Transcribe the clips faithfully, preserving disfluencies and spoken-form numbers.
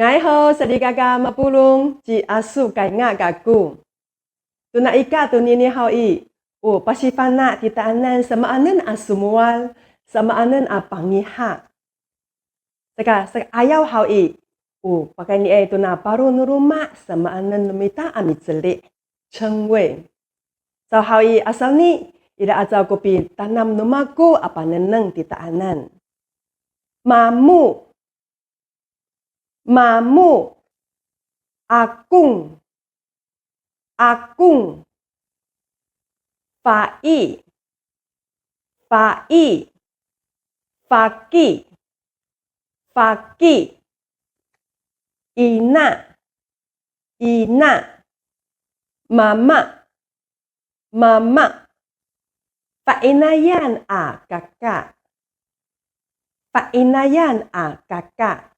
Nga'ay ho salikaka mapolong, ci Aso Kaynga kako. Tona ika tonini haw i, o pasifana' titaanan samaanen a somowal, samaanen a pangiha. Saka, saka 'ayaw haw i, o pakayniay tona paro no loma' samaanen no mita a miceli', 称谓. Saw haw i, asawni, ira acaw ko pitanam no mako a panengneng titaanan. Mamo. Mamo. Akong. Akong. Fa'i. Fa'i. Faki. Faki. Ina. Ina. Mama. Mama. Fa'inayan a kaka. Fa'inayan a kaka.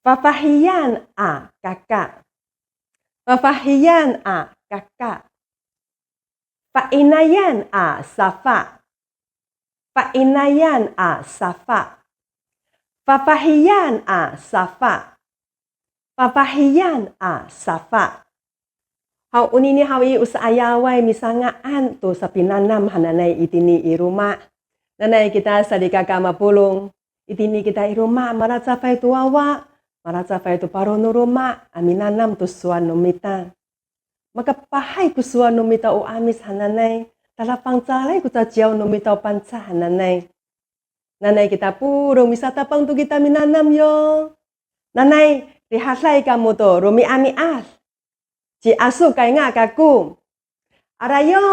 Fafahiyan a kaka. Fafahiyan a kaka. Fa'inayan a safa. Fa'inayan a safa. Fafahiyan a safa. Fafahiyan a safa. Haw, onini haw i, o sa'ayaway misanga'an to sapinanam hananay itini i loma'. Nanay kita salikaka mapolong, itini kita i loma' malacafay to wawa, malacafay to paro no loma' a minanam to sowal no mita. Makapahay ko sowal no mita o 'Amis hananay, talafangcalay ko caciyaw no mita o Pangcah hananay. Nanay kita polong misatapang to kita minanam yo. Nanay, rihaday kamo to romi'ami'ad. Ci Aso Kaynga kako. Aray yo.